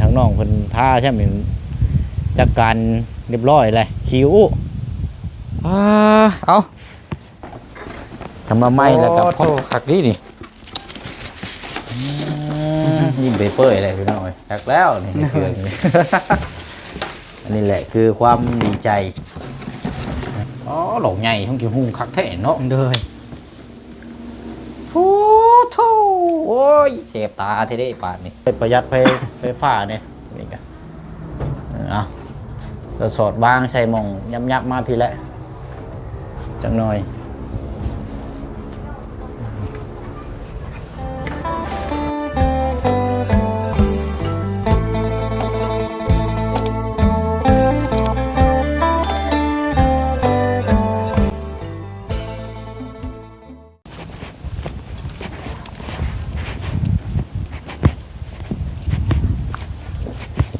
ທາງນ້ອງເພິ່ນທາຊ້ຳນີ້ຈັດການຮຽບຮ້ອຍແລ້ວ ຄິວ. ອ່າ ເອົາ ທຳມາໃໝ່ແລ້ວກໍ ໂອ້ ພໍຄັກດີນີ້. ອືມ ຍິ້ມເປີຍໆແຫຼະພີ່ນ້ອງເອີຍ. ຄັກແລ້ວນີ້ ເຄື່ອງນີ້ ອັນນີ້ແຫຼະຄືຄວາມດີໃຈ. ອໍ ຫຼອກໃຫຍ່ ຫ້ອງກິນຮຸ່ງຄັກແທ້ເນາະ. ໂດຍ. ໂອ້ໂທ້ ໂອ້ຍ ແສບຕາແທ້ເດ້ປານນີ້. ປະຢັດໄຟ ໄຟຟ້າແດ່ ນີ້ກະ ເອີ ເອົາ ລະສອດວາງໃສ່ໝ່ອງຫຍັບໆມາພີ້ແຫຼະ ຈັກໜ່ອຍ.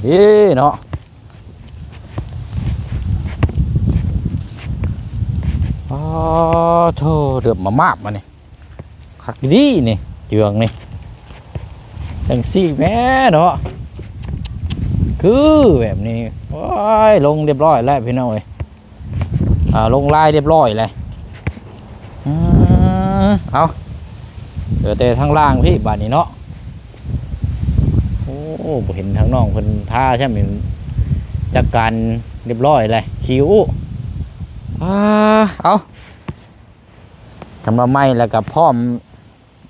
ເອີເນາະ ອໍໂທ້ ເດືອບມາມາບມານີ້ ຄັກດີນີ້ ເຈືອງນີ້ ຈັ່ງຊີ້ແມ້ເນາະ ຄືແບບນີ້. ໂອ້ຍ ລົງຮຽບຮ້ອຍແລ້ວພີ່ນ້ອງເອີຍ. ອ່າ ລົງລາຍຮຽບຮ້ອຍແລ້ວ. ອືມ ເອົາ ເຫຼືອແຕ່ທາງລ່າງພີ້ບາດນີ້ເນາະ. ໂອ້ ບໍ່ເຫັນທາງນ້ອງເພິ່ນທາຊ້ຳນີ້ ຈັດການຮຽບຮ້ອຍແລ້ວ ຄິວ. ອ່າ ເອົາ ທຳມາໃໝ່ແລ້ວກໍພ້ອມ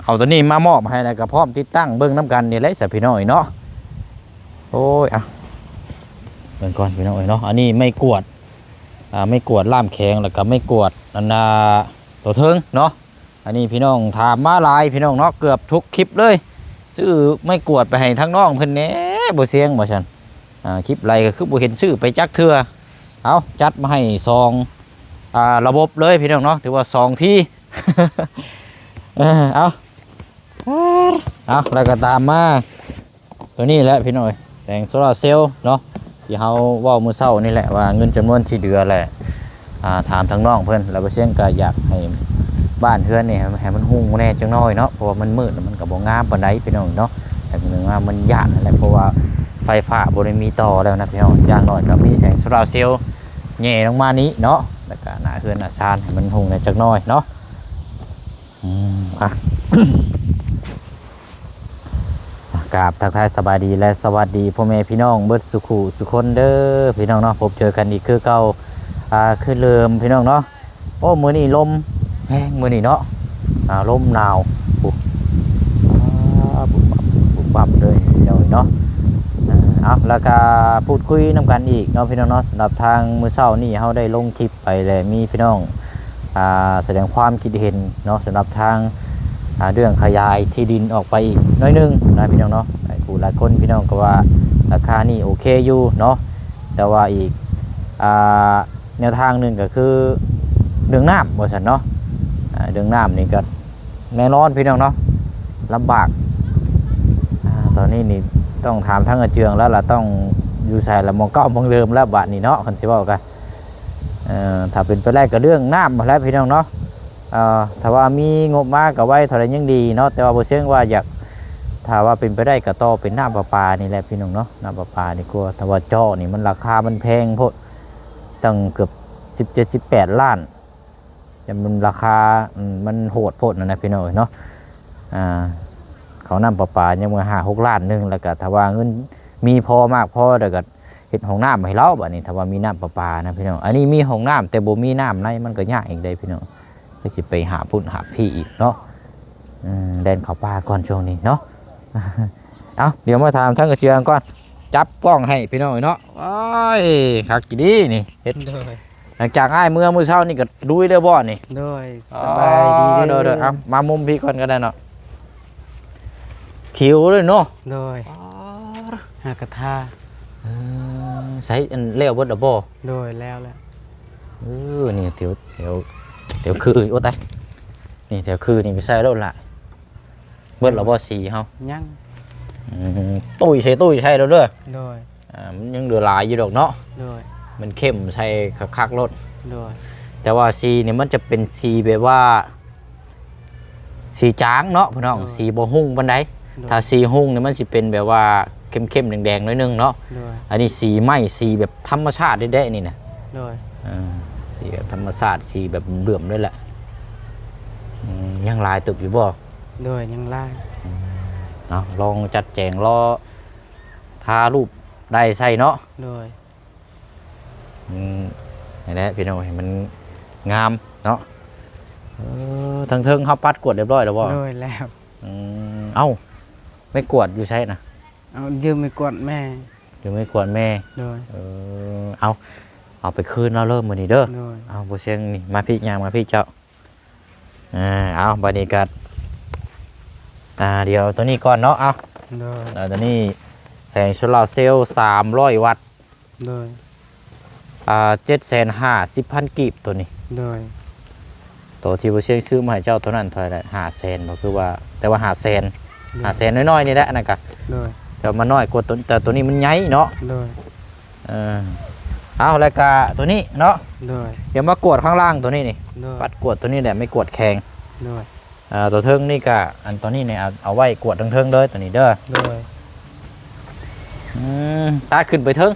ເອົາໂຕນີ້ມາມອບໃຫ້ ແລ້ວກໍພ້ອມຕິດຕັ້ງເບິ່ງນຳກັນນີ້ແຫຼະຊະພີ່ນ້ອງເອີຍເນາະ. ໂອ້ຍ ອ່ະ ເບິ່ງກ່ອນພີ່ນ້ອງເອີຍເນາະ. ອັນນີ້ໄມ້ກວາດ ອ່າ ໄມ້ກວາດລ່າມແຂງ ແລ້ວກໍໄມ້ກວາດອັນນ່າ ໂຕເທິງເນາະ. ອັນນີ້ພີ່ນ້ອງຖາມມາຫຼາຍພີ່ນ້ອງເນາະ ເກືອບທຸກຄລິບເລີຍ ຊື້ໄມ້ກວາດໄປໃຫ້ທາງນ້ອງເພິ່ນແດ່ ບໍ່ຊຽງ ວ່າຊັ້ນ. ອ່າ ຄລິບໃດກໍຄືບໍ່ເຫັນຊື້ໄປຈັກເທື່ອ. ເອົາ ຈັດມາໃຫ້ສອງ ອ່າ ລະບົບເລີຍພີ່ນ້ອງເນາະ ຖືວ່າສອງທີ. ເອີ ເອົາ ເອົາ ແລ້ວກໍຕາມມາໂຕນີ້ແຫຼະພີ່ນ້ອງເອີຍ ແສງໂຊລາເຊວເນາະ ທີ່ເຮົາເວົ້າມື້ເຊົ້ານີ້ແຫຼະ ວ່າເງິນຈຳນວນທີ່ເຫຼືອແຫຼະ ອ່າ ຖາມທາງນ້ອງເພິ່ນ ແລ້ວບໍ່ຊຽງກໍຢາກໃຫ້ບ້ານເຮືອນນີ້ໃຫ້ ໃຫ້ມັນຮຸ່ງແດ່ຈັກໜ້ອຍເນາະ ເພາະວ່າມັນມືດ ມັນກໍບໍ່ງາມປານໃດພີ່ນ້ອງເນາະ. ແຕ່ເນື່ອງວ່າມັນຢ້ານຫັ້ນແຫຼະ ເພາະວ່າໄຟຟ້າບໍ່ໄດ້ມີຕໍ່ແລ້ວນະພີ່ນ້ອງ ຢ່າງໜ້ອຍກໍມີແສງໂຊລາເຊວແຍ່ລົງມານີ້ເນາະ ແລ້ວກໍໜ້າເຮືອນໜ້າຊານໃຫ້ມັນຮຸ່ງແດ່ຈັກໜ້ອຍເນາະ. ອືມ ອ່ະ ກາບທັກທາຍສະບາຍດີ ແລະ ສະຫວັດດີພໍ່ແມ່ພີ່ນ້ອງເບິດສູ່ຄູ່ສູ່ຄົນເດີພີ່ນ້ອງເນາະ. ພົບເຈີກັນອີກຄືເກົ່າ ອ່າ ຄືເດີມພີ່ນ້ອງເນາະ. ໂອ້ ມື້ນີ້ລົມແຮງມື້ນີ້ເນາະ ອ່າ ລົມໜາວ ໂອ້ ອ່າ ປຸບປັບ ປຸບປັບເລີຍພີ່ນ້ອງເນາະ. ອ່າ ເອົາ ແລ້ວກະພູດຄຸຍນຳກັນອີກເນາະພີ່ນ້ອງເນາະ. ສຳລັບທາງມື້ເຊົ້ານີ້ເຮົາໄດ້ລົງຄລິບ ໄປ ແລະ ມີພີ່ນ້ອງ ອ່າ ສະແດງຄວາມຄິດເຫັນເນາະ ສຳລັບທາງ ອ່າ ເລື່ອງຂະຫຍາຍທີ່ດິນອອກໄປອີກໜ້ອຍໜຶ່ງນະພີ່ນ້ອງເນາະ. ຫຼາຍຜູ້ຫຼາຍຄົນພີ່ນ້ອງກໍວ່າລາຄານີ້ໂອເຄຢູ່ເນາະ ແຕ່ວ່າອີກ ອ່າ ແນວທາງໜຶ່ງກໍຄືເລື່ອງນ້ຳວ່າຊັ້ນເນາະ. ອ່າ ເລື່ອງນ້ຳນີ້ກໍແນ່ນອນພີ່ນ້ອງເນາະ ລຳບາກ. ອ່າ ຕອນນີ້ນີ້ຕ້ອງຖາມທາງອາເຈືອງແລ້ວລະ ຕ້ອງຢູ່ໃສລະ ໝ່ອງເກົ່າໝ່ອງເດີມແລ້ວບາດນີ້ເນາະ ຄັນຊິເວົ້າກະ ເອີ ຖ້າເປັນໄປໄດ້ກໍເລື່ອງນ້ຳຫັ້ນແຫຼະພີ່ນ້ອງເນາະ. ເອີ ຖ້າວ່າມີງົບມາກໍໄວ້ເທົ່າໃດຍັງດີເນາະ ແຕ່ວ່າບໍ່ເຊີງວ່າຢາກ ຖ້າວ່າເປັນໄປໄດ້ກໍຕໍ່ເປັນນ້ຳປະປານີ້ແຫຼະພີ່ນ້ອງເນາະ. ນ້ຳປະປານີ້ກວ່າ ຖ້າວ່າເຈາະນີ້ມັນລາຄາມັນແພງໂພດ ຕັ້ງເກືອບສິບເຈັດ ສິບແປດລ້ານ ແຕ່ມັນລາຄາ ອືມ ມັນໂຫດໂພດຫັ້ນນະພີ່ນ້ອງເອີຍເນາະ. ອ່າ ເຂົ້ານ້ຳປະປາຍັງວ່າຫ້າຫົກລ້ານໜຶ່ງ ແລ້ວກໍຖ້າວ່າເງິນມີພໍມາກພໍ ແລ້ວກໍ ເຮັດຫ້ອງນ້ຳໃຫ້ລາວບາດນີ້ ຖ້າວ່າມີນ້ຳປະປານະພີ່ນ້ອງ. ອັນນີ້ມີຫ້ອງນ້ຳແຕ່ບໍ່ມີນ້ຳໃນ ມັນກໍຍາກອີກເດ້ພີ່ນ້ອງ ກໍຊິໄປຫາພຸ້ນຫາພີ້ອີກເນາະ. ເອີ ແລ່ນເຂົ້າປ່າກ່ອນຊ່ວງນີ້ເນາະ. ເອົາ ດຽວມາຖາມທາງກະເຈືອງກ່ອນ ຈັບກ້ອງໃຫ້ພີ່ນ້ອງເນາະ. ໂອ້ຍ ຄັກອີ່ຫຼີນີ້ ເຮັດ ໂດຍ ຫຼັງຈາກອ້າຍເມືອມື້ເຊົ້ານີ້ກໍລຸຍເລີຍບໍ່ນີ້? ໂດຍ ສະບາຍດີເດີ. ອໍ ໂດຍໆ ເອົາ ມາມຸມພີ້ກ່ອນກໍໄດ້ເນາະ. ຂິວເລີຍເນາະ. ໂດຍ ອໍ ຫາກະທາ. ເອີ ໃສ ອັນ ແລ້ວເບິດແລ້ວບໍ່? ໂດຍ ແລ້ວແລ້ວ. ເອີ ນີ້ແຖວ ແຖວ ແຖວຄື ໂອ້ຕາຍ ນີ້ແຖວຄືນີ້ໄປໃສ່ໂລດລະ. ເບິດແລ້ວບໍ່ສີເຮົາ? ຍັງ. ອືມ ຕຸ້ຍໃສ່ ຕຸ້ຍໃສ່ໂລດເດີ. ໂດຍ ອ່າ ມັນຍັງເຫຼືອຫຼາຍຢູ່ດອກເນາະ. ໂດຍ ມັນເຂັ້ມໃສ່ຄັກໆໂລດ. ໂດຍ ແຕ່ວ່າສີນີ້ມັນຈະເປັນສີແບບວ່າ ສີຈາງເນາະພີ່ນ້ອງ. ໂດຍ ສີບໍ່ຮຸ່ງປານໃດ. ໂດຍ ຖ້າສີຮຸ່ງນີ້ມັນຊິເປັນແບບວ່າ ເຂັ້ມໆ ແດງໆ ໜ້ອຍໜຶ່ງເນາະ. ໂດຍ. ອັນນີ້ສີໄມ້ ສີແບບທຳມະຊາດແທ້ໆ ນີ້ນະ. ໂດຍ. ເອີ ສີແບບທຳມະຊາດ ສີແບບເບື່ອມເລີຍແຫຼະ. ອືມ ຍັງຫຼາຍເຕີບຢູ່ບໍ່? ໂດຍ ຍັງຫຼາຍ. ອືມ ເອົາ ລອງຈັດແຈງ ລໍທາຮູບໄດ້ໃສ່ເນາະ. ໂດຍ. ອືມ ນີ້ແຫຼະພີ່ນ້ອງ ໃຫ້ມັນງາມເນາະ. ເອີ ທາງເທິງເຮົາປັດກວດຮຽບຮ້ອຍແລ້ວບໍ່? ໂດຍແລ້ວ. ອືມ ເອົ້າ ໄມ້ກວດຢູ່ໃສນະ? ເອົາ ຢືມໄມ້ກວາດແມ່. ຢືມໄມ້ກວາດແມ່. ໂດຍ. ເອີ ເອົາ ເອົາໄປຄືນລາວເລີຍມື້ນີ້ເດີ. ໂດຍ. ເອົາ ບໍ່ຊຽງນີ້ ມາພີ້ ຍ່າງມາພີ້ເຈົ້າ. ອ່າ ເອົາ ບາດນີ້ກໍ ອ່າ ດຽວຕົວນີ້ກ່ອນເນາະ. ເອົາ. ໂດຍ. ເອົາ ຕົວນີ້ແຜງໂຊລາເຊວສາມຮ້ອຍວັດ. ໂດຍ. ອ່າ ເຈັດແສນຫ້າສິບພັນກີບຕົວນີ້. ໂດຍ. ຕົວທີ່ບໍ່ຊຽງຊື້ມາໃຫ້ເຈົ້າຕົວນັ້ນເທົ່າໃດ? ຫ້າແສນບໍ່? ຄືວ່າ ແຕ່ວ່າຫ້າແສນ. ໂດຍ. ຫ້າແສນນ້ອຍໆ ນີ້ແຫຼະ ອັນນັ້ນກະ. ໂດຍ. ແຕ່ມັນນ້ອຍກວ່າຕົວ ແຕ່ຕົວນີ້ມັນໃຫຍ່ເນາະ. ໂດຍ. ເອີ ເອົາ ແລ້ວກະຕົວນີ້ເນາະ. ໂດຍ. ດຽວມາກວດຂ້າງລ່າງຕົວນີ້ນີ້. ໂດຍ. ປັດກວດຕົວນີ້ແຫຼະ ໄມ້ກວດແຂງ. ໂດຍ. ເອີ ຕົວເທິງນີ້ກະ ອັນຕົວນີ້ນີ້ ເອົາ ເອົາໄວ້ກວດເທິງໆ ເດີ ຕົວນີ້ເດີ. ໂດຍ. ອືມ ຕາຂຶ້ນໄປເທິງ.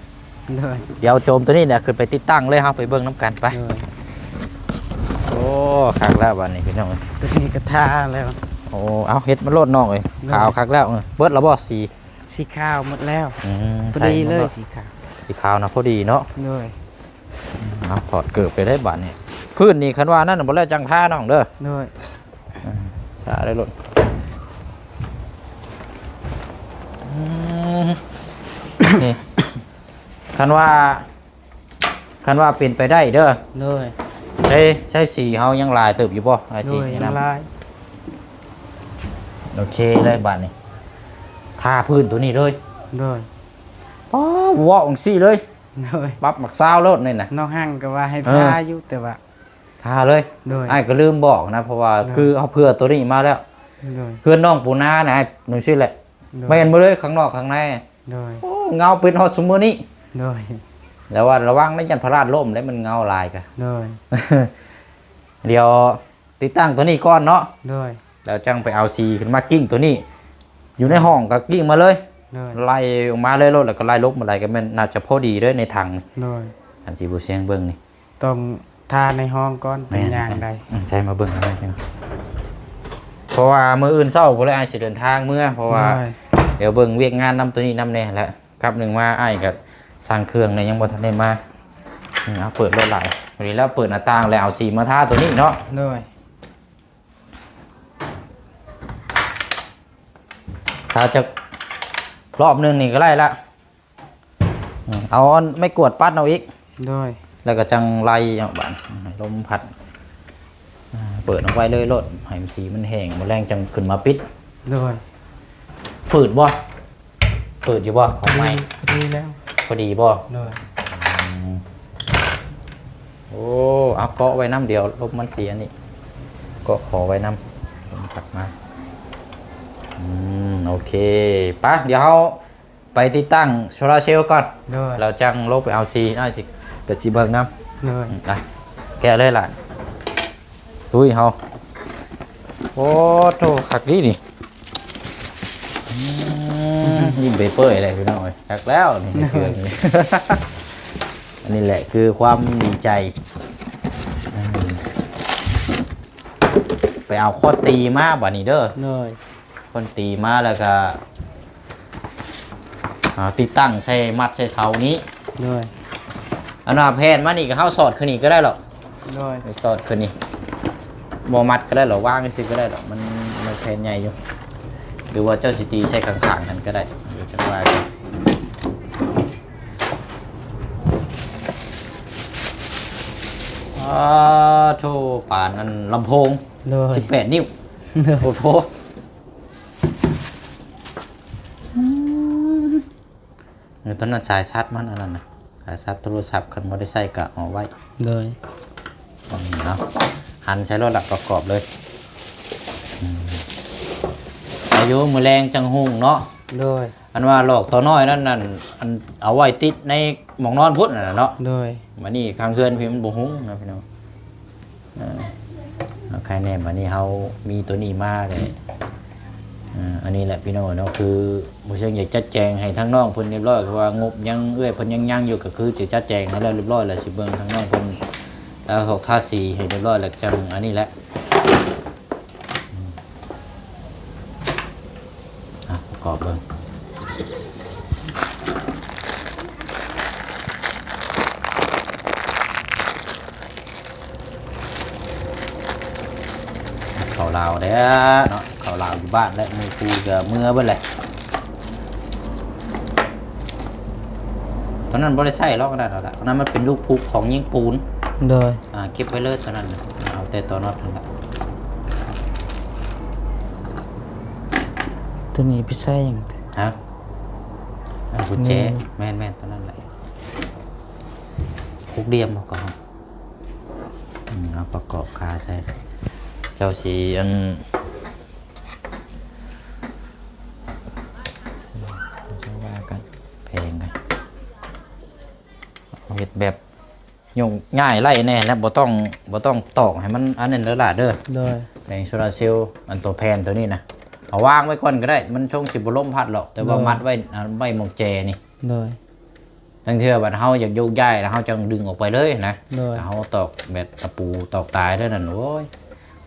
ໂດຍ. ດຽວໂຈມຕົວນີ້ແຫຼະ ຂຶ້ນໄປຕິດຕັ້ງເລີຍ ເຮົາໄປເບິ່ງນຳກັນໄປ. ໂດຍ. ໂອ້ ຄັກແລ້ວບາດນີ້ພີ່ນ້ອງ. ຕົວນີ້ກະທາແລ້ວ. ໂອ້ ເອົາ ເຮັດມາໂລດນ້ອງເອີຍ. ໂດຍ. ຂາວຄັກແລ້ວ. ເອີ ເບິດແລ້ວບໍ່ສີ? ສີຂາວໝົດແລ້ວ. ອືມ ພໍດີເລີຍ ໃສ່ໝົດແລ້ວ ສີຂາວ. ສີຂາວນະ ພໍດີເນາະ. ໂດຍ. ເອົາ ຖອດເກີບໄປໄດ້ບາດນີ້. ພື້ນນີ້ຄັນວ່ານັ້ນບໍ່ແລ້ວຈັ່ງທານ້ອງເດີ. ໂດຍ. ເອີ ສາໄດ້ໂລດ. ອືມ ນີ້ ຄັນວ່າ ຄັນວ່າເປັນໄປໄດ້ເດີ. ໂດຍ. ໃຊ້ ໃຊ້ສີເຮົາຍັງຫຼາຍເຕີບຢູ່ບໍ່? ຫຼາຍສີ. ໂດຍ ຍັງຫຼາຍ. ໂອເຄເລີຍບາດນີ້ ທາພື້ນຕົວນີ້ເລີຍ. ໂດຍ. ປ້າ ເວົ້າຈັ່ງຊີ້ເລີຍ. ໂດຍ. ປັບໝາກຊາວໂລດນີ້ນະ. ນ້ອງຮັງກໍວ່າໃຫ້ ເອີ ທາຢູ່ ແຕ່ວ່າ ທາເລີຍ. ໂດຍ. ອ້າຍກໍລືມບອກນະ ເພາະວ່າ ໂດຍ ຄືເຮົາເຜື່ອຕົວນີ້ມາແລ້ວ. ໂດຍ. ເຮືອນນ້ອງປູນານະ ຈັ່ງຊີ້ແຫຼະ. ໂດຍ. ແມ່ນໝົດເລີຍ ຂ້າງນອກຂ້າງໃນ. ໂດຍ. ໂອ້ ເຫງົາເປັນຮອດຊຸມື້ນີ້. ໂດຍ. ແຕ່ວ່າລະວັງນະ ຢ້ານພະລາດລົ້ມເດ້ ມັນເຫງົາຫຼາຍກະ. ໂດຍ. ດຽວຕິດຕັ້ງຕົວນີ້ກ່ອນເນາະ. ໂດຍ. ແລ້ວຈັ່ງໄປເອົາສີຂຶ້ນມາກິ້ງຕົວນີ້ ຢູ່ໃນຫ້ອງກໍກິ້ງມາເລີຍ. ໂດຍ. ໄລ່ອອກມາເລີຍໂລດ ແລ້ວກໍໄລ່ລົງມາໄດ້ ກໍແມ່ນໜ້າຈະພໍດີເດ້ໃນຖັງ. ໂດຍ. ອັນທີ່ບໍ່ຊຽງເບິ່ງນີ້ ຕ້ອງທາໃນຫ້ອງກ່ອນ ແມ່ນ ເປັນຢ່າງໃດ. ອືມ ໃສ່ມາເບິ່ງເລີຍ ເພາະວ່າມື້ອື່ນເຊົ້າພຸ້ນແຫຼະ ອ້າຍຊິເດີນທາງເມືອ ເພາະວ່າ ໂດຍ ດຽວເບິ່ງວຽກງານນຳຕົວນີ້ນຳແດ່ແຫຼະ. ກັບໜຶ່ງມາ ອ້າຍກໍສັ່ງເຄື່ອງແດ່ ຍັງບໍ່ທັນໄດ້ມາ. ນີ້ ເອົາ ເປີດໂລດຫຼາຍ ພໍດີແລ້ວ ເປີດໜ້າຕ່າງແລ້ວ ເອົາສີມາທາຕົວນີ້ເນາະ. ໂດຍ. ຖ້າຈັກຮອບໜຶ່ງນີ້ກໍໄດ້ລະ. ອືມ ເອົາອັນໄມ້ກວດປັດເອົາອີກ. ໂດຍ. ແລ້ວກໍຈັ່ງໄລ່ເອົາບາດ ໃຫ້ລົມພັດ. ອ່າ ເປີດເອົາໄວ້ເລີຍໂລດ ໃຫ້ມັນສີມັນແຫ້ງ ມື້ແລງຈັ່ງຂຶ້ນມາປິດ. ໂດຍ. ຝືດບໍ່? ຝືດຢູ່ບໍ່? ຂອງໃໝ່ ພໍດີແລ້ວ. ພໍດີບໍ່? ໂດຍ. ອືມ ໂອ້ ເອົາເກາະໄວ້ນຳ ດຽວລົມມັນຊິອັນນີ້ ເກາະຂໍໄວ້ນຳ ລົມພັດມາ. ອືມ ໂອເຄ ໄປ ດຽວເຮົາ ໄປຕິດຕັ້ງໂຊລາເຊວກ່ອນ. ໂດຍ. ແລ້ວຈັ່ງລົງໄປເອົາສີ ອ້າຍຊິ ກໍຊິເບິ່ງນຳ. ໂດຍ. ອືມ ໄປ ແກະເລີຍຫຼານ. ລຸຍເຮົາ. ໂອ້ໂທ້ ຄັກດີນີ້. ອືມ ຍິ້ມເປີຍໆ ເລີຍພີ່ນ້ອງເອີຍ. ຄັກແລ້ວນີ້. ໂດຍ. ອັນນີ້ແຫຼະຄືຄວາມດີໃຈ. ອືມ ໄປເອົາຄ້ອນຕີມາບາດນີ້ເດີ. ໂດຍ. ຄ້ອນຕີມາແລ້ວກໍ ອ່າ ຕິດຕັ້ງໃສ່ ມັດໃສ່ເສົານີ້. ໂດຍ. ອັນວ່າແຜ່ນມານີ້ກໍເຮົາສອດຂຶ້ນນີ້ກໍໄດ້ດອກ. ໂດຍ. ໄປສອດຂຶ້ນນີ້ ບໍ່ມັດກໍໄດ້ດອກ ວາງຊື່ໆກໍໄດ້ດອກ ມັນ ມັນແຜ່ນໃຫຍ່ຢູ່ ຫຼືວ່າເຈົ້າຊິຕີໃສ່ຂ້າງໆຫັ້ນກໍໄດ້ ດຽວຈັ່ງວ່າກັນ. ອ້າໂທ້ ປານອັນລຳໂພງ. ໂດຍ. ສິບແປດນິ້ວ. ໂດຍ. ໂອ້ໂທ້. ອືມ ເອີ ຕອນນັ້ນສາຍຊາດມັນອັນນັ້ນນະ ສາຍຊາດໂທລະສັບ ຄັນບໍ່ໄດ້ໃຊ້ກະເອົາໄວ້. ໂດຍ. ອືມ ເອົາ ຫັນໃສ່ໂລດລະ ປະກອບເລີຍ. ອືມ ເອົາຢູ່ ມື້ແລງຈັ່ງຫຸ່ງເນາະ. ໂດຍ. ອັນວ່າຫຼອກຕົວນ້ອຍນັ້ນ ອັນ ອັນເອົາໄວ້ຕິດໃນໝ່ອງນອນພຸ້ນນະເນາະ. ໂດຍ. ບາດນີ້ຂ້າງເຮືອນພີ້ມັນບໍ່ຫຸ່ງນະພີ່ນ້ອງ. ເອີ ເອົາ ໃຄແນ່ ບາດນີ້ເຮົາມີຕົວນີ້ມາເລີຍ ອ່າ ອັນນີ້ແຫຼະພີ່ນ້ອງເນາະ ຄືບໍ່ເຊີງຢາກຈັດແຈງໃຫ້ທາງນ້ອງເພິ່ນຮຽບຮ້ອຍ ເພາະວ່າງົບຍັງ ເອື້ອຍເພິ່ນຍັງຍັງຢູ່ ກໍຄືຊິຈັດແຈງໃຫ້ແລ້ວຮຽບຮ້ອຍແລ້ວ ຊິເບິ່ງທາງນ້ອງເພິ່ນ ແລ້ວເຮົາທາສີໃຫ້ຮຽບຮ້ອຍແລ້ວຈັ່ງອັນນີ້ແຫຼະ. ອ່ະ ປະກອບເບິ່ງ ເຂົ້າລາວແລ້ວເນາະ ເຂົ້າລາວຢູ່ບ້ານແລ້ວ ໝູ່ຄູ່ກໍເມືອເບິດແຫຼະ. ຕອນນັ້ນບໍ່ໄດ້ໃຊ້ຫຼອກ ອັນນັ້ນລະ ຕອນນັ້ນມັນເປັນລູກພຸກຂອງຍິງປູນ. ໂດຍ ອ່າ ເກັບໄວ້ເລີຍຕອນນັ້ນນະ ເອົາແຕ່ຕົວນັອດຫັ້ນລະ. ຕົວນີ້ໄປໃສ່ຫຍັງ? ຮະ? ອ່າ ກຸນແຈ. ແມ່ນ ແມ່ນ ຕົວນັ້ນແຫຼະ ຫົກຫຼ່ຽມບໍ່ກໍ ອືມ ເອົາປະກອບຄາໃສ່. ເຈົ້າຊິອັນ ວ່າກັນ ແພງກັນ ເຮັດແບບ ໂຍກຍ້າຍໄລ່ແດ່ ແລ້ວບໍ່ຕ້ອງ ບໍ່ຕ້ອງຕອກໃຫ້ມັນອັນນັ້ນເດີຫຼ້າເດີ. ໂດຍ ແຜງໂຊລາເຊວ ອັນຕົວແຜ່ນຕົວນີ້ນະ ເອົາວາງໄວ້ກ່ອນກໍໄດ້ ມັນຊົງຊິບໍ່ລົມພັດຫຼອກ ແຕ່ວ່າ ໂດຍ ມັດໄວ້ ອັນ ໄວ້ໝ່ອງແຈນີ້. ໂດຍ ລາງເທື່ອບັດເຮົາຢາກໂຍກຍ້າຍ ແລ້ວເຮົາຈັ່ງດຶງອອກໄປເລີຍນະ. ໂດຍ ເຮົາຕອກແບບຕະປູຕອກຕາຍເທົ່ານັ້ນ ໂອ້ຍ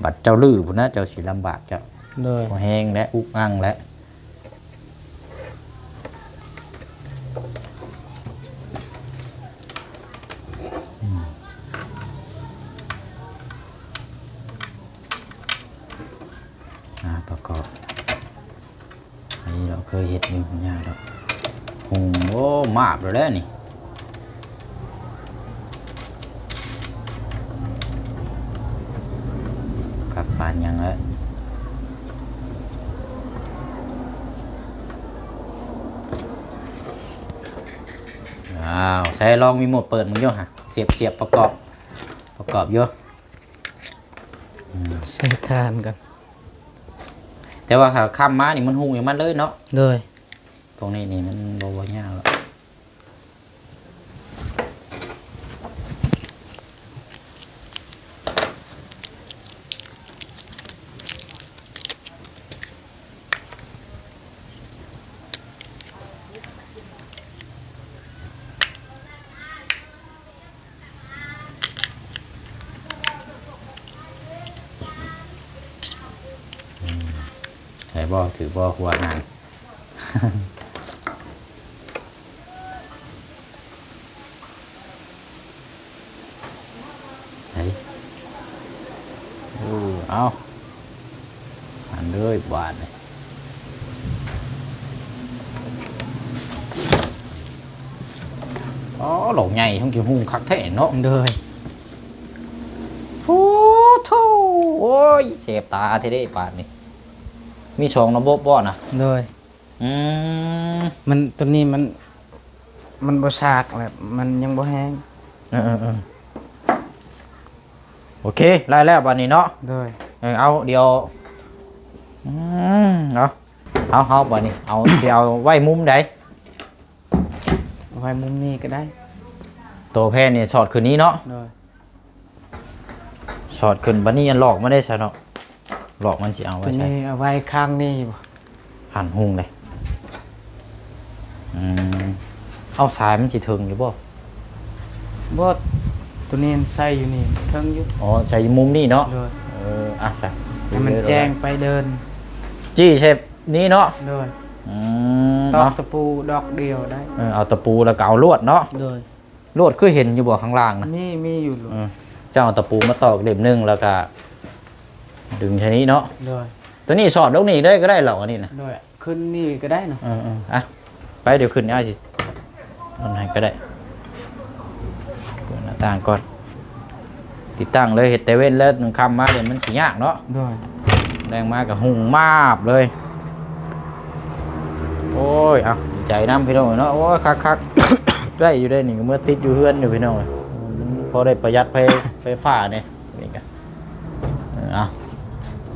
ບັດເຈົ້າຮື້ພຸ້ນນະ ເຈົ້າຊິລຳບາກເຈົ້າ. ໂດຍ ບໍ່ແຮງແຫຼະ ອຸກອັ່ງແຫຼະ. ອືມ ອ່າ ປະກອບ ອັນນີ້ເຮົາເຄີຍເຮັດຢູ່ ບໍ່ຍາກດອກ ຫຸ່ງ. ໂອ້ ມາບແລ້ວແຫຼະນີ້. ຄັກປານຫຍັງແຫຼະ. ອ້າວ ໃສ່ລອງມີໂມດເປີດເບິ່ງຢູ່ຫະ ສຽບ ສຽບປະກອບ ປະກອບຢູ່. ອືມ ໃສ່ຖ່ານກ່ອນ ແຕ່ວ່າຖ້າຄ່ຳມານີ້ມັນຫຸ່ງຢູ່ມັນເລີຍເນາະ. ໂດຍ ພວກນີ້ນີ້ມັນບໍ່ ບໍ່ຍາກດອກ. ອືມ ໃສ່ບໍ່? ຖືບໍ່? ຫົວຫາງ ໃສ່ ເອີ ເອົາ ຫັ້ນເລີຍບາດນີ້. ອໍ ຫຼອກໃຫຍ່ ຫ້ອງກິນຫຸ່ງຄັກແທ້ເນາະ. ໂດຍ ໂອ້ໂທ້ ໂອ້ຍ ແສບຕາແທ້ເດ້ບາດນີ້. ມີສອງລະບົບບໍ່ນະ? ໂດຍ ອືມ ມັນ ຕົວນີ້ມັນ ມັນບໍ່ຊາກແຫຼະ ມັນຍັງບໍ່ແຫ້ງ. ເອີໆໆ ໂອເຄ ໄດ້ແລ້ວບາດນີ້ເນາະ. ໂດຍ ເອີ ເອົາ ດຽວ ອືມ ເອົາ ເອົາ ເຮົາບາດນີ້ ເອົາ ຊິເອົາໄວ້ມຸມໃດ? ເອົາໄວ້ມຸມນີ້ກໍໄດ້ ໂຕແຜ່ນນີ້ສອດຂຶ້ນນີ້ເນາະ. ໂດຍ ສອດຂຶ້ນ ບາດນີ້ອັນຫຼອກມັນໄດ້ຊະເນາະ ຫຼອກມັນຊິເອົາໄວ້ໃສ? ຕົວນີ້ເອົາໄວ້ຂ້າງນີ້ບໍ່? ຫັນຫຸ່ງເດ້. ອືມ ເອົາ ສາຍມັນຊິເຖິງຢູ່ບໍ່? ບໍ່ ຕົວນີ້ໃສ່ຢູ່ນີ້ເຖິງຢູ່. ອໍ ໃສ່ຢູ່ມຸມນີ້ເນາະ. ໂດຍ ເອີ ອ່ະ ໃສ່ໃຫ້ມັນແຈ້ງໄປເດີ່ນ ຈີ້ໃສ່ນີ້ເນາະ. ໂດຍ ອືມ ຕອກຕະປູດອກດຽວໄດ້. ເອີ ເອົາຕະປູແລ້ວກໍເອົາລວດເນາະ. ໂດຍ ລວດຄືເຫັນຢູ່ບໍ່ຂ້າງລ່າງນະ? ມີ ມີຢູ່ລວດ. ເອີ ເຈົ້າເອົາຕະປູມາຕອກເຫຼັ້ມໜຶ່ງ ແລ້ວກະດຶງໃສ່ນີ້ເນາະ. ໂດຍ ຕົວນີ້ສອດລົງນີ້ເລີຍກໍໄດ້ເຫລາະ ອັນນີ້ນະ. ໂດຍ ຂຶ້ນນີ້ກໍໄດ້ເນາະ. ເອີໆ ອ່ະ ໄປ ດຽວຂຶ້ນ ອ້າຍຊິອັນໃຫ້ກໍໄດ້. ເປີດໜ້າຕ່າງກ່ອນ. ຕິດຕັ້ງເລີຍ ເຮັດແຕ່ເວັນ ແລ້ວຄ່ຳມາເດ ມັນຊິຍາກເນາະ. ໂດຍ ແລງມາກໍຫຸ່ງມາບເລີຍ. ໂອ້ຍ ເອົາ ດີໃຈນຳພີ່ນ້ອງເອີຍເນາະ. ໂອ້ຍ ຄັກໆ ໄດ້ຢູ່ເດ້ນີ້ ກໍເມືອຕິດຢູ່ເຮືອນຢູ່ພີ່ນ້ອງເອີຍ. ອືມ ພໍໄດ້ປະຢັດໄຟ ໄຟຟ້າແດ່ນີ້ກະ. ເອີ ເອົາ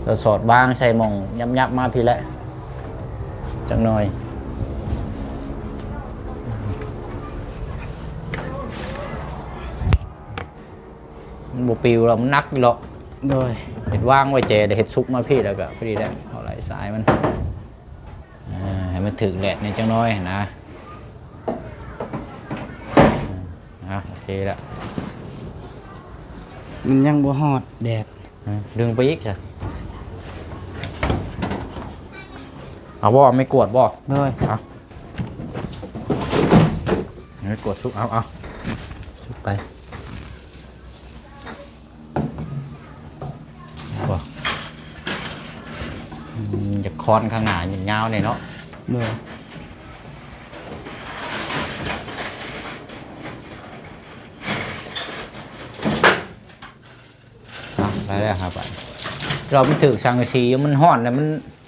ລະສອດວາງໃສ່ໝ່ອງຫຍັບໆມາພີ້ແຫຼະ ຈັກໜ່ອຍ. ມັນບໍ່ປິວດອກ ມັນໜັກຢູ່ດອກ. ໂດຍ ເຮັດວາງໄວ້ແຈ ໄດ້ເຮັດສຸກມາພີ້ແລ້ວກະພໍດີແລ້ວ ເອົາໄຫຼສາຍມັນ. ມັນຖືກແດດແດ່ຈັກໜ້ອຍຫັ້ນນະ. ອືມ ອ່າ ໂອເຄລະ ມັນຍັງບໍ່ຮອດແດດ. ອືມ ດຶງໄປອີກຊະ. ເອົາບໍ່? ເອົາໄມ້ກວາດບໍ່? ໂດຍ ເອົາ ໄມ້ກວາດຊຸກ ເອົາ ເອົາ ຊຸກໄປ. ບໍ່ ອືມ ຢາກຄ້ອນຂ້າງໜ້າຍາວໆ ແດ່ເນາະ. ໂດຍ ອ່ະ ໄດ້ແລ້ວ ຫາບາດ ລອບມັນຖືກສັງກະສີ ມັນຮ້ອນແລ້ວມັນ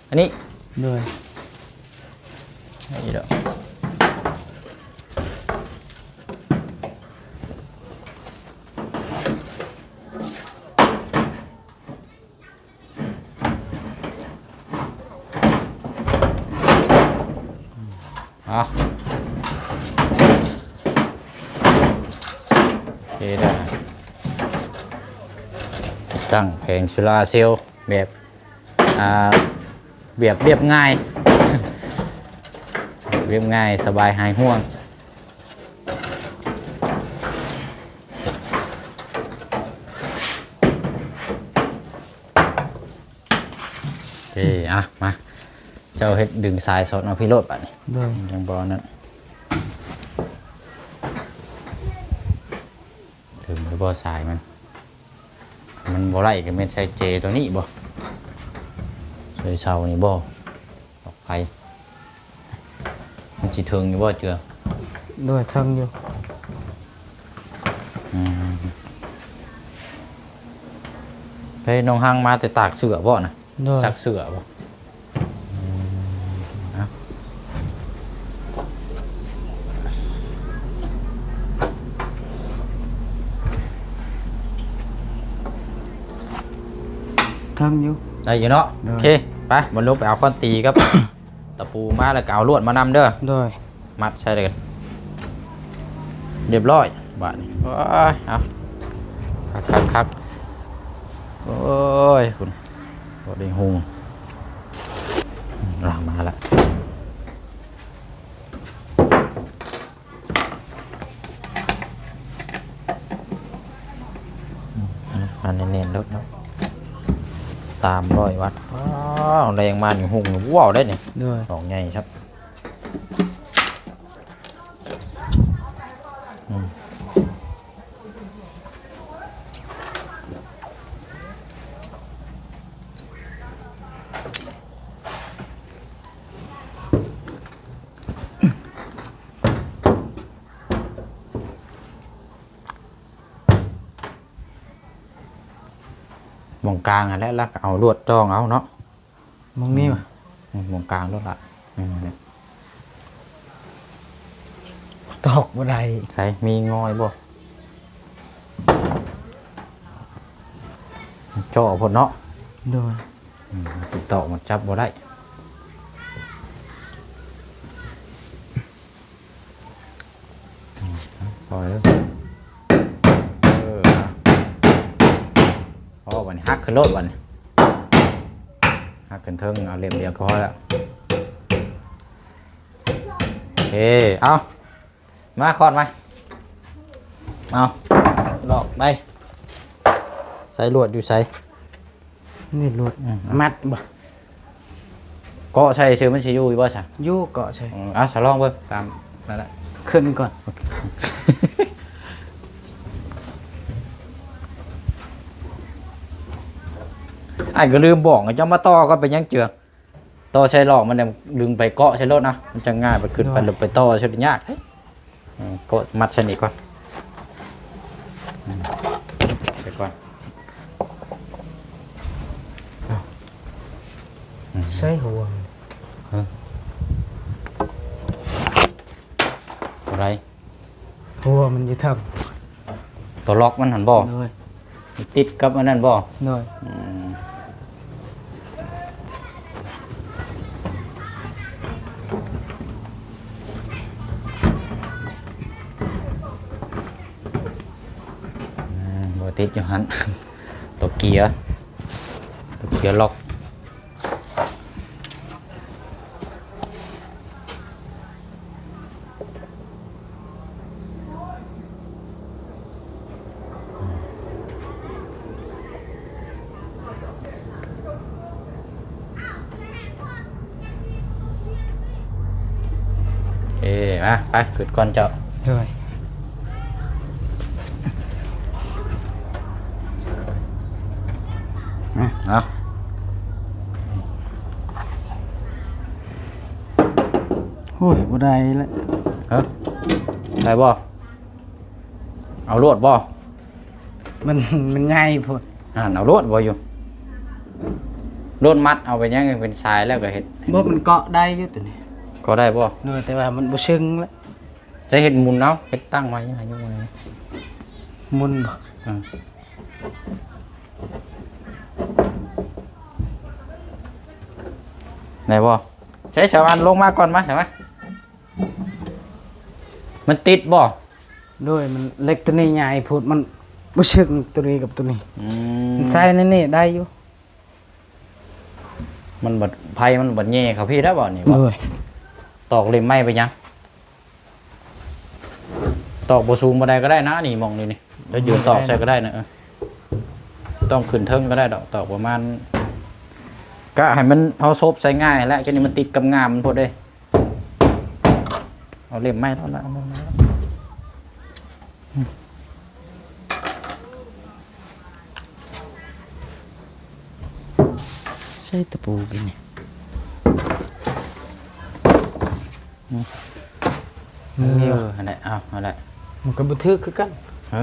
ອັນນີ້ ໂດຍ ນີ້ດອກ. ອ່ະ ໂອເຄ ໄດ້ ຕິດຕັ້ງແຜງໂຊລາເຊວແບບ ອ່າ ແບບລຽບງ່າຍ ລຽບງ່າຍ ສະບາຍຫາຍຫ່ວງ. ເອີ ອ່ະ ມາ ເຈົ້າເຮັດດຶງສາຍສອດເອົາພີ້ໂລດບາດນີ້. ໂດຍ ຍັງບໍ່ນັ້ນ ເຖິງຫຼືບໍ່ສາຍມັນ? ມັນບໍ່ໄດ້ກໍແມ່ນໃສ່ເຈຕົວນີ້ບໍ່? ໃສ່ເສົານີ້ບໍ່? ອອກໄຟ ມັນຊິເຖິງຢູ່ບໍ່ເຈືອ? ໂດຍ ເຖິງຢູ່. ອືມ ເຮີ້ຍ ນ້ອງຮັງມາແຕ່ຕາກເສື້ອບໍ່ນະ? ໂດຍ ຊັກເສື້ອບໍ່? ອືມ ເອົາ ເຖິງຢູ່ ໄດ້ຢູ່ເນາະ. ໂດຍ ໂອເຄ ໄປ ບັດລົງໄປເອົາຄ້ອນຕີກັບ ຕະປູມາ ແລ້ວກໍເອົາລວດມານຳເດີ. ໂດຍ ມັດໃສ່ເລີຍ ຮຽບຮ້ອຍບາດນີ້. ໂອ້ຍ ເອົາ ຄັກໆໆ ໂອ້ຍ ພຸ້ນ ບໍ່ໄດ້ຫຸ່ງ ອືມ ລາກມາລະ. ອັນແໜ້ນໆໂລດເນາະ ສາມຮ້ອຍວັດ. ວ້າວ ແລງມານີ້ຫຸ່ງ ວ້າວ ໄດ້ນີ້. ໂດຍ ດອກໃຫຍ່ຄັບ. ອືມ ໝ່ອງກາງຫັ້ນແຫຼະ ແລ້ວກໍເອົາລວດຈ່ອງເອົາເນາະ. ໝ່ອງນີ້ຫວາ? ອືມ ໝ່ອງກາງໂລດລະ. ອືມ ຕອກບໍ່ໄດ້. ໃສ ມີງອຍບໍ່? ເຈາະໂພດເນາະ. ໂດຍ ອືມ ຕິດຕໍ່ມັນຈັບບໍ່ໄດ້. ອືມ ພໍເດີ. ເອີ ພໍ ບັດນີ້ຫັກຂຶ້ນໂລດ ບັດນີ້ຫັກຂຶ້ນເທິງ ເອົາເຫຼັ້ມດຽວກໍພໍແລ້ວ. ເອີ ເອົາ ມາ ຄອດມາ ເອົາ ລອກໄປ. ໃສ່ລວດຢູ່ໃສ? ນີ້ລວດ ອືມ ມັດບໍ່? ເກາະໃສ່ຊື່ ມັນຊິຢູ່ຢູ່ບໍ່ຊະ? ຢູ່ ເກາະໃສ່. ອືມ ເອົາ ສະລອງເບິ່ງຕາມນັ້ນແຫຼະ ຂຶ້ນກ່ອນ. ອ້າຍກໍລືມບອກ ເຈົ້າມາຕໍ່ກ່ອນ ເປັນຫຍັງເຈື່ອ? ຕໍ່ໃສ່ລອກມັນ ດຶງໄປເກາະໃສ່ໂລດນະ ມັນຈະງ່າຍ. ໄປຂຶ້ນໄປລົງໄປຕໍ່ໃສ່ຍາກ. ເອີ ກໍມັດໃສ່ນີ້ກ່ອນ. ອືມ ໃສ່ກ່ອນ. ອືມ ໃສ່ຫົວ. ຮະ? ເທົ່າໃດ? ຫົວມັນຢູ່ເທິງ. ຕົວລັອກມັນຫັ້ນບໍ່? ໂດຍ. ຕິດກັບອັນນັ້ນບໍ່? ໂດຍ. ອືມ ອືມ ບໍ່ຕິດຢູ່ຫັ້ນ ຕົວເກຍ ຕົວເກຍລັອກ. ອ່ະ ໄປ ຂຶ້ນກ່ອນເຈົ້າ. ໂດຍ ອືມ ເອົາ ໂອ້ຍ ບໍ່ໄດ້ແລ້ວ. ຮະ ໄດ້ບໍ່? ເອົາໂລດບໍ່? ມັນ ມັນໃຫຍ່ໂພດ. ອ່ານ ເອົາໂລດບໍ່ຢູ່ ໂລດມັດເອົາໄປຍັງ ເປັນສາຍແລ້ວກໍເຮັດ. ບໍ່ ມັນເກາະໄດ້ຢູ່ຕົວນີ້. ເກາະໄດ້ບໍ່? ໂດຍ ແຕ່ວ່າມັນບໍ່ຊຶງລະ. ໃຊ້ເຮັດໝຸນເອົາ ເຮັດຕັ້ງໄວ້ໃຫ້ຢູ່ ໝຸນບໍ່? ອືມ ໄດ້ບໍ່? ໃຊ້ສະຫວັນລົງມາກ່ອນ ມາ ສະຫວັນ ມັນຕິດບໍ່? ໂດຍ ມັນເຫຼັກຕົວນີ້ໃຫຍ່ໂພດ ມັນບໍ່ເຊິ່ງຕົວນີ້ກັບຕົວນີ້. ອືມ ມັນໃສ່ໃນນີ້ໄດ້ຢູ່. ມັນບັດ ໄພມັນບັດແຍ່ເຂົ້າພີ້ແລ້ວບໍ່ນີ້ບໍ່? ໂດຍ ຕອກເຫຼັ້ມໄມ້ໄປຫຍັງ? ຕອກບໍ່ສູງປານໃດກໍໄດ້ນະ ນີ້ ໝ່ອງນີ້ນີ້ ແລ້ວຢືນຕອກໃສ່ກໍໄດ້ນະ. ເອີ ຕ້ອງຂຶ້ນເທິງກໍໄດ້ດອກ ຕອກປະມານ ກະໃຫ້ມັນ ເຮົາໂຊບໃສ່ງ່າຍແຫຼະ ແຄ່ນີ້ມັນຕິດກັບງ່າມມັນໂພດເດ້. ເອົາເຫຼັ້ມໄມ້ແລ້ວລະ ເອົາເຫຼັ້ມໄມ້ແລ້ວ. ໃສ່ຕະປູກິນນີ້. ເອີ ຫັ້ນແຫຼະ ເອົາ ຫັ້ນແຫຼະ ມັນກໍບໍ່ຖືກຄືກັນ. ຮະ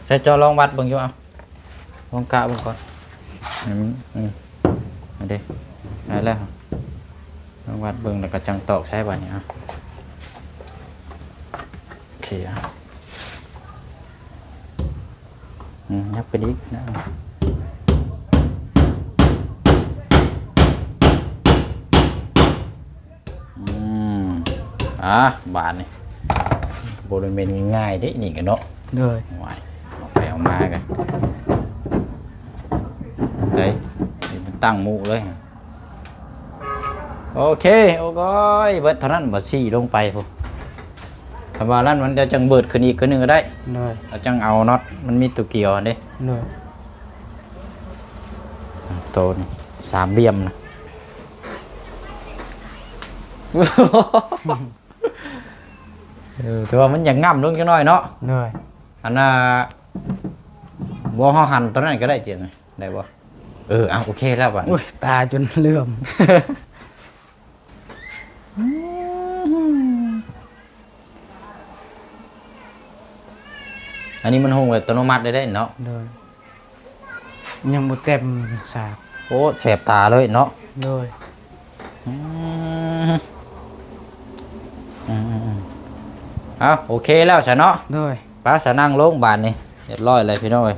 ໃສ່ເຈົ້າລອງວັດເບິ່ງຢູ່ ເອົາ ລອງກະເບິ່ງກ່ອນ. ອືມ ອືມ ເອົາເດ້ ໄດ້ແລ້ວ ລອງວັດເບິ່ງ ແລ້ວກໍຈັ່ງຕອກໃສ່ບາດນີ້. ເອົາ ໂອເຄ ເອົາ ອືມ ຍັບໄປອີກນະ. ອືມ ອ່າ ບາດນີ້ ບໍ່ໄດ້ແມ່ນງ່າຍໆເດ້ນີ້ກະເນາະ. ໂດຍ ຫວາຍ ເອົາໄປເອົາມາກະ ໄດ້ ນີ້ມັນຕັ້ງໝູເລີຍ. ໂອເຄ ໂອ້ຍ ເບິດເທົ່ານັ້ນ ບາດຊີ້ລົງໄປພຸ້ນ. ຄັນວ່ານັ້ນມັນຈະຈັ່ງເບີດຂຶ້ນອີກຄືໜຶ່ງກໍໄດ້. ໂດຍ ແລ້ວຈັ່ງເອົານັອດ ມັນມີຕົວກ່ຽວຫັ້ນເດ້. ໂດຍ ໂຕນີ້ສາມຫຼ່ຽມນະ. ເອີ ແຕ່ວ່າມັນຢາກງ່ຳລົງຈັກໜ້ອຍເນາະ. ໂດຍ ອັນນ່າ ບໍ່ ເຮົາຫັນຕົວນັ້ນກໍໄດ້ ເຈີງ ໄດ້ບໍ່? ເອີ ເອົາ ໂອເຄແລ້ວບາດ. ໂອ້ຍ ຕາຈົນເຫຼື້ອມ. ອັນນີ້ມັນຫຸ່ງອັດຕະໂນມັດໄດ້ເດ້ເນາະ. ໂດຍ ຍັງບໍ່ເຕັມສາກ. ໂອ້ ແສບຕາເລີຍເນາະ. ໂດຍ ອືມ ອືມໆໆ ເອົາ ໂອເຄແລ້ວຊະເນາະ. ໂດຍ ໄປ ສະນັ່ງລົງບາດນີ້ ຮຽບຮ້ອຍແລ້ວພີ່ນ້ອງເອີຍ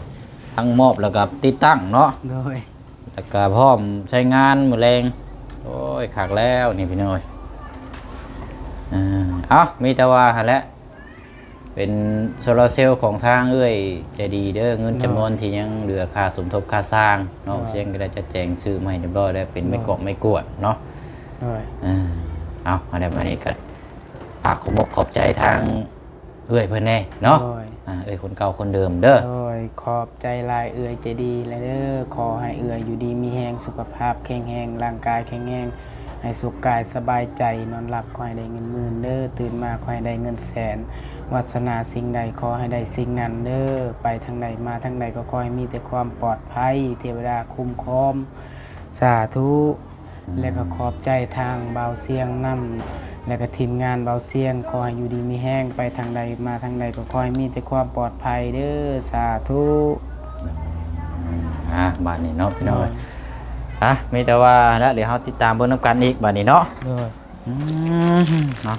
ທັງມອບແລ້ວກໍຕິດຕັ້ງເນາະ. ໂດຍ ແລ້ວກໍພ້ອມໃຊ້ງານມື້ແລງ. ໂອ້ຍ ຄັກແລ້ວນີ້ພີ່ນ້ອງເອີຍ. ເອົາ ມີແຕ່ວ່າຫັ້ນແຫຼະ ເປັນໂຊລາເຊວຂອງທາງເອື້ອຍໃຈດີເດີ ເງິນຈຳນວນທີ່ຍັງເຫຼືອຄ່າສົມທົບຄ່າສ້າງເນາະ. ໂດຍ ເຊິ່ງກໍໄດ້ຈັດແຈງຊື້ມາໃຫ້ຮຽບຮ້ອຍແລ້ວ ເປັນໄມ້ກວາດ ໂດຍ ໄມ້ກວາດເນາະ. ໂດຍ ເອີ ເອົາ ອັນໃດບັດນີ້ກໍຝາກຂອບອົກຂອບໃຈທາງ ເອື້ອຍເພິ່ນແດ່ເນາະ. ໂດຍ ອ່າ ເອື້ອຍຄົນເກົ່າຄົນເດີມເດີ. ໂດຍ ຂອບໃຈຫຼາຍເອື້ອຍໃຈດີຫຼາຍເດີ. ຂໍໃຫ້ເອື້ອຍຢູ່ດີມີແຮງ ສຸຂະພາບແຂງແຮງ ຮ່າງກາຍແຂງແຮງ ໃຫ້ສຸກກາຍສະບາຍໃຈ. ນອນຫຼັບຂໍໃຫ້ໄດ້ເງິນໝື່ນເດີ ຕື່ນມາຂໍໃຫ້ໄດ້ເງິນແສນ. ວາດສະໜາສິ່ງໃດຂໍໃຫ້ໄດ້ສິ່ງນັ້ນເດີ. ໄປທາງໃດມາທາງໃດກໍຂໍໃຫ້ມີແຕ່ຄວາມປອດໄພ ເທວະດາຄຸ້ມຄອງ. ສາທຸ. ແລະກໍຂອບໃຈທາງບ່າວຊຽງນຳ ແລະກໍທີມງານບ່າວຊຽງ ຂໍໃຫ້ຢູ່ດີມີແຮງ ໄປທາງໃດມາທາງໃດກໍຂໍໃຫ້ມີແຕ່ຄວາມປອດໄພເດີ. ສາທຸ. ອ່າ ບາດນີ້ເນາະພີ່ນ້ອງ. ໂດຍ ອ່ະ ມີແຕ່ວ່າລະ ດຽວເຮົາຕິດຕາມເບິ່ງນຳກັນອີກບາດນີ້ເນາະ. ໂດຍ ອືມ ເນາະ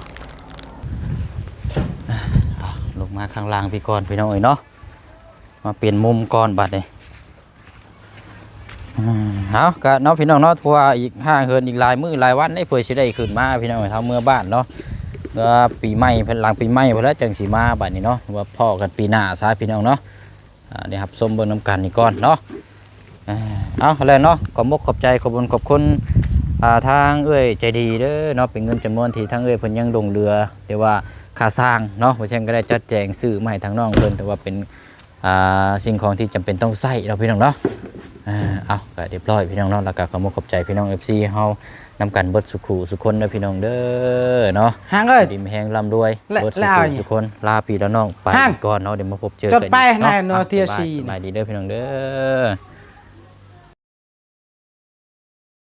ລົງມາຂ້າງລ່າງພີ້ກ່ອນພີ່ນ້ອງເອີຍເນາະ. ມາປ່ຽນມຸມກ່ອນບາດນີ້. ອືມ ເອົາ ກະເນາະພີ່ນ້ອງເນາະ ເພາະວ່າອີກຫ່າງເຫີນອີກຫຼາຍມື້ຫຼາຍວັນເດ້ ເພື່ອຊິໄດ້ຂຶ້ນມາພີ່ນ້ອງ ເຮົາເມືອບ້ານເນາະ. ກໍປີໃໝ່ ຫຼັງປີໃໝ່ພຸ້ນແຫຼະ ຈັ່ງຊິມາບາດນີ້ເນາະ ຫຼືວ່າພໍ້ກັນປີໜ້າຊະພີ່ນ້ອງເນາະ. ອ່າ ໄດ້ຮັບຊົມເບິ່ງນຳກັນນີ້ກ່ອນເນາະ. ເອົາ ແລ້ວເນາະ ຂອບອົກຂອບໃຈ ຂອບບຸນຂອບຄຸນ ອ່າ ທາງເອື້ອຍໃຈດີເດີເນາະ ເປັນເງິນຈຳນວນທີ່ທາງເອື້ອຍເພິ່ນຍັງຫຼົງເຫຼືອ ແຕ່ວ່າຄ່າສ້າງເນາະ ວ່າຊັ້ນກໍໄດ້ຈັດແຈງຊື້ມາໃຫ້ທາງນ້ອງເພິ່ນ ຖືວ່າເປັນ ອ່າ ສິ່ງຂອງທີ່ຈຳເປັນຕ້ອງໃຊ້ເນາະ ພີ່ນ້ອງເນາະ. ອ່າ ເອົາ ກໍຮຽບຮ້ອຍພີ່ນ້ອງເນາະ ແລ້ວກໍຂໍຂອບໃຈພີ່ນ້ອງ ເອັຟຊີ ເຮົານຳກັນເບິດສູ່ຄູ່ສູ່ຄົນເດີພີ່ນ້ອງເດີເນາະ ຫາງເອີຍ ດີມີແຮງລ່ຳລວຍ ແລະ ເບິດສູ່ ແລະ ຄູ່ສູ່ຄົນ ລາພີ່ລານ້ອງໄປ ຫາງ ກ່ອນເນາະ ດຽວມາພົບເຈີກັນອີກເນາະ ຈົດໄປນະ ເນາະ ເອົາ ເທື່ອສີ່ ສະບາຍດີເດີພີ່ນ້ອງເດີ.